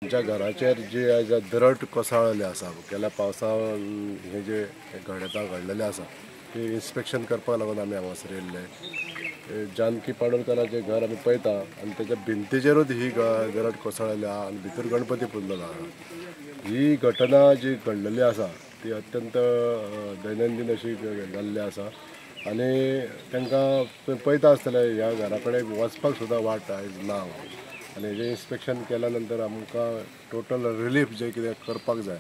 आमच्या घराचेर जी आयज दरट कोसळ्ळेली आसा, गेल्या पावसान हे जे घडता घडलेले आसा ती इन्स्पेक्शन करपाक लागून आमी हांगासर येयल्ले. जानकी पाडोलकराचें घर आमी पळयता आनी तेच्या भिंतीचेरूच ही दरट कोसळ्ळेली आहा आनी भितर गणपती पुजलेलो आहा. ही घटना जी घडलेली आसा ती अत्यंत दैनंदीन अशी जाल्ली आसा आनी तांकां पळयता आसतले ह्या घरा कडेन वचपाक सुद्दां वाट आयज ना. आनी हेजें इन्स्पेक्शन केल्या नंतर आमकां टोटल रिलीफ जें कितें करपाक जाय,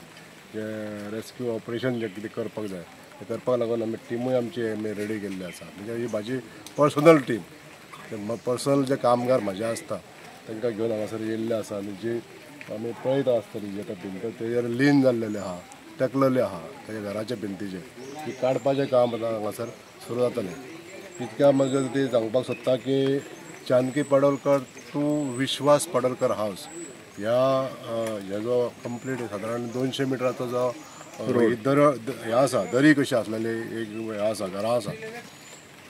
जें रेस्क्यू ऑपरेशन जें कितें करपाक जाय तें करपाक लागून आमी टिमूय आमची आमी रेडी केल्ली आसा. म्हणजे ही म्हाजी पर्सनल टीम, पर्सनल जे कामगार म्हाजे आसता तांकां घेवन हांगासर येयल्ले आसा. आनी जी आमी पळयता आसतली जी आतां भिंत तेजेर लीन जाल्लेले आहा, तेकलेले आहा तेज्या घराच्या भिंतीचेर, ती काडपाचें काम आतां हांगासर सुरू जातलें. तितक्या म्हजें ती सांगपाक सोदता की जानकी पाडोलकर टू विश्वास पाडोलकर हावस ह्या हेजो कंप्लीट सादारण 200 मिटराचो जो दर हे आसा, दरी कशी आसलेली एक हे आसा, घरां आसा.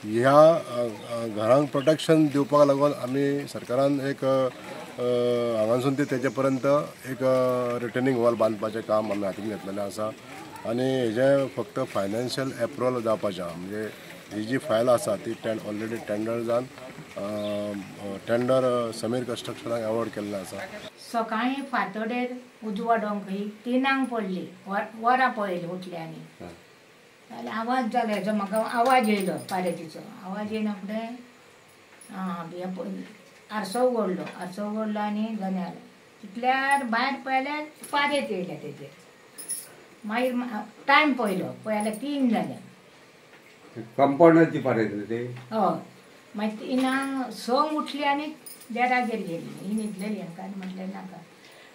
ह्या घरांक प्रोटेक्शन दिवपाक लागून आमी सरकारान एक हांगासून ते तेजे पर्यंत एक रिटर्निंग वॉल बांदपाचें काम आमी हातीन घेतलेलें आसा. आनी हेजें फक्त फायनान्शियल एप्रुवल जावपाचें आहा. म्हणजे ही जी फायल आसा ती ऑलरेडी टेंडर जावन टेंडर समीर कन्स्ट्रक्शनाक अवॉर्ड केल्लें आसा. सकाळीं फांतोडेर उजवाडोंक खंय 3 पडली, वरां पळयली उठली आनी जाल्यार आवाज जालो हेजो, म्हाका आवाज येयलो पारेतीचो. आवाज येयना फुडें आरसो उगडलो, आरसो उगडलो आनी जनेल तितल्यार भायर पळयल्यार पारेत येयल्या तेजेर. मागीर टायम पळयलो, पळयल्यार 3 जाले. कंपाउंडाची पारेत ते? हय. मागीर 3 6 उठली आनी देरागेर गेली. ही न्हिदलेली हांकां आनी म्हटलें नाका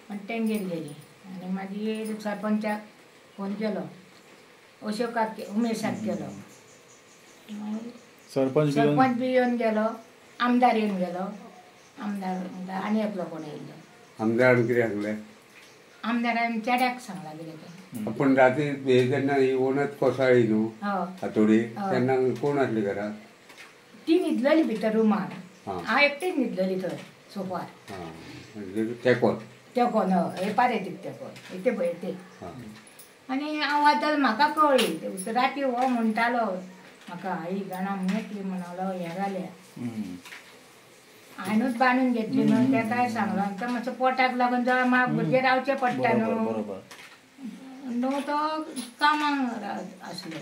म्हण तेंगेर गेली. आनी मागीर सरपंचाक फोन केलो, अशोकाक, उमेशाक केलो. मागीर सरपंच बी येवन गेलो, आमदार येवन गेलो, आमदार आनी एकलो कोण येयल्लो. आमदारान कितें सांगलें? आमदारान चेड्याक सांगलां कितें तें. पूण राती हे जेन्ना ही वणत कोसळ्ळी न्हू हातोडी, तेन्ना कोण आसली घरांत? ती न्हिदलेली भितर रुमान, हांव एकटीच न्हिदलेली थंय सोफार. तेकोन तेकोन हय, हे पारेतीक तेकोन येते पळय ते. आनी आवाज जालो म्हाका कळ्ळी. राती हो म्हणटालो म्हाका, आई जाणा मेटली म्हणलो, हें जालें हांवेनूच बांदून घेतली न्हू. तेकाय सांगलो तो मातसो पोटाक लागून जाल्यार म्हाका भुरगें रावचें पडटा न्हू. न्हू तो कामाक आसलो.